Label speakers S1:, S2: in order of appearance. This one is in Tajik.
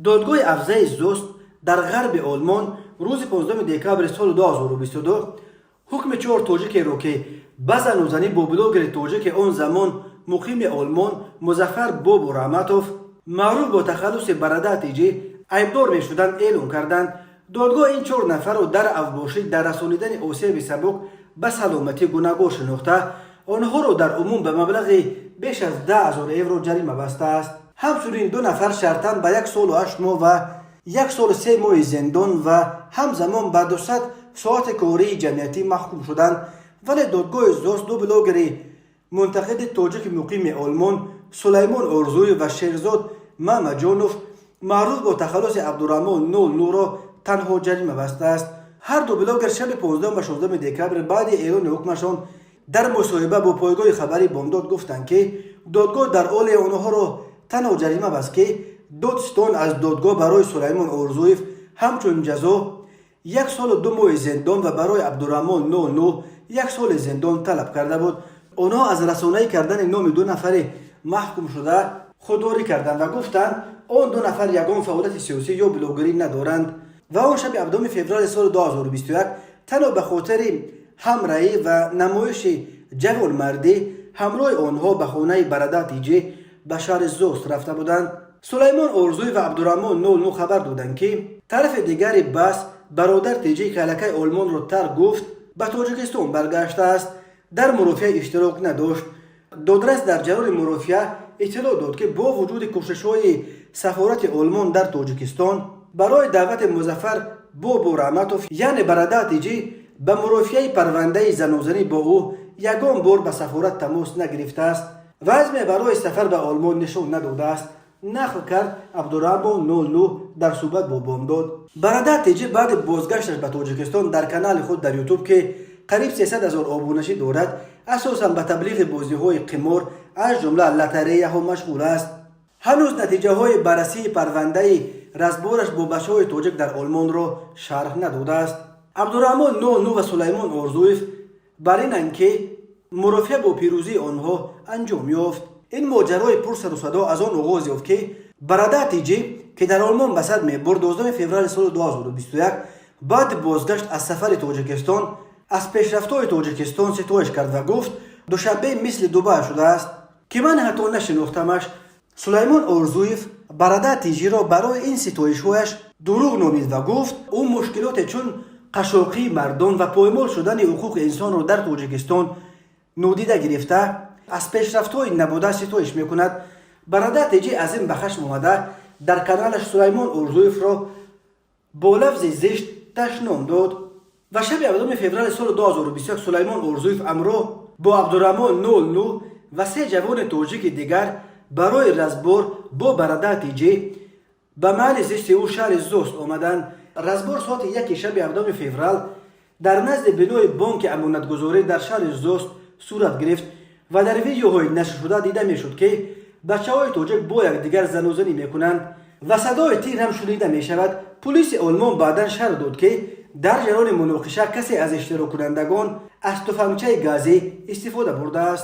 S1: Додгоҳи ҳавзаи Зост дар ғарби Олмон рӯзи 15 декабри соли 2022 ҳукми чор тоҷикеро, ки ба занузанӣ бо блогери тоҷики он замон муқими Олмон Музаффар Бобу Раҳматов, маъруф бо тахаллуси Бародар Тиҷӣ, айбдор мешуданд, эълон карданд. Додгоҳ ин чор нафарро дар авбошӣ дар расонидани осеби сабук ба саломатӣ гунаҳгор шинохта, онҳоро дар умум ба маблағи беш аз 10 000 евро ҷарима бастааст. Ҳамчунин ду нафар шартан ба 1 солу 8 моҳ ва 1 солу 3 моҳи зиндон ва ҳамзамон ба 200 соати кории ҷамъиятӣ маҳкум шуданд. Вале додгоҳи Зост ду блогери мунтақиди тоҷики муқими Олмон Сулаймон Орзуев ва Шерзод Мамаҷонов, маъруф бо тахаллуси Абдураҳмон 09-ро танҳо ҷарима бастааст. Ҳар ду блогер шаби 15 ва 16 декабр баъди эълони ҳукмашон дар мусоҳиба бо пойгоҳи хабари Бомдод гуфтанд, ки додгоҳ дар ҳоле онҳоро танҳо ҷарима баст, ки додстон аз додгоҳ барои Сулаймон Орзуев ҳамчун ҷазо 1 солу 2 моҳи зиндон ва барои Абдураҳмон 09 1 соли зиндон талаб карда буд. Онҳо аз расонаӣ кардани номи ду нафари маҳкумшуда худдорӣ карданд ва гуфтанд, он ду нафар ягон фаъолияти сиёсӣ ё блогерӣ надоранд ва он шаби 7 феврали соли 2021 танҳо ба хотири ҳамраҳӣ ва намоиши ҷавонмардӣ ҳамроҳи онҳо ба хонаи Бародар Тиҷӣ ба шаҳри Зост рафта буданд. Сулаймон Орзуев ва Абдураҳмон 09 хабар доданд, ки тарафи дигари баҳс, Бародар Тиҷӣ, ки аллакай Олмонро тарк гуфт, ба Тоҷикистон баргаштааст, дар мурофиа иштирок надошт. Додрас дар ҷараёни мурофиа иттилоъ дод, ки бо вуҷуди кӯшишҳои сафорати Олмон дар Тоҷикистон барои даъвати Музаффар Бобу Раҳматов, яъне Бародар Тиҷӣ, ба мурофиаи парвандаи занозанӣ бо ӯ, ягон бор ба сафорат тамос нагирифтааст ва азме барои сафар ба Олмон нишон надодааст, нақл кард Абдураҳмон 09 дар суҳбат бо Бомдод. Бародар Тиҷӣ баъди бозгашташ ба Тоҷикистон дар канали худ дар Ютуб, ки қариб 300 ҳазор обуначӣ дорад, асосан ба таблиғи бозиҳои қимор, аз ҷумла лотареяҳо машғул аст. Ҳанӯз натиҷаҳои баррасии парвандаи разбораш бо бачаҳои тоҷик дар Олмонро шарҳ надодааст. Абдураҳмон 09 ва Сулаймон Орзуев бар инанд, ки мурофиа бо пирӯзии онҳо анҷом ёфт. Ин моҷарои пурсарусадо аз он оғоз ёфт, ки Бародар Тиҷӣ, ки дар Олмон ба сар мебурд, 12 феврали соли 2021 баъди бозгашт аз сафари Тоҷикистон аз пешрафтҳои Тоҷикистон ситоиш кард ва гуфт, Душанбе мисли Дубай шудааст, ки ман ҳатто нашинохтамаш. Сулаймон Орзуев Бародар Тиҷиро барои ин ситоишҳояш дурӯғ номид ва гуфт, ӯ мушкилоте чун қашшоқии мардум ва поймол шудани ҳуқуқи инсонро дар Тоҷикистон нодида гирифта, аз пешрафтҳои набуда ситоиш мекунад. Бародар Тиҷӣ аз ин ба хашм омада, дар каналаш Сулаймон Орзуевро бо лафзи зишт дашном дод ва шаби 7 феврали соли 2021 Сулаймон Орзуев ҳамроҳ бо Абдураҳмон 09 ва се ҷавони тоҷики дигар барои разбор бо Бародар Тиҷӣ ба маҳалли зисти ӯ, шаҳри Зост, омаданд. Разбор соати 1 шаби 7 феврал дар назди бинои бонки амонатгузорӣ дар шаҳри Зост сурат гирифт ва дар видеоҳои нашршуда дида мешуд, ки бачаҳои тоҷик бо якдигар занозанӣ мекунанд ва садои тир ҳам шунида мешавад. Пулиси Олмон баъдан шарҳ дод, ки дар ҷараёни муноқиша касе аз иштироккунандагон аз туфангчаи газӣ истифода бурдааст.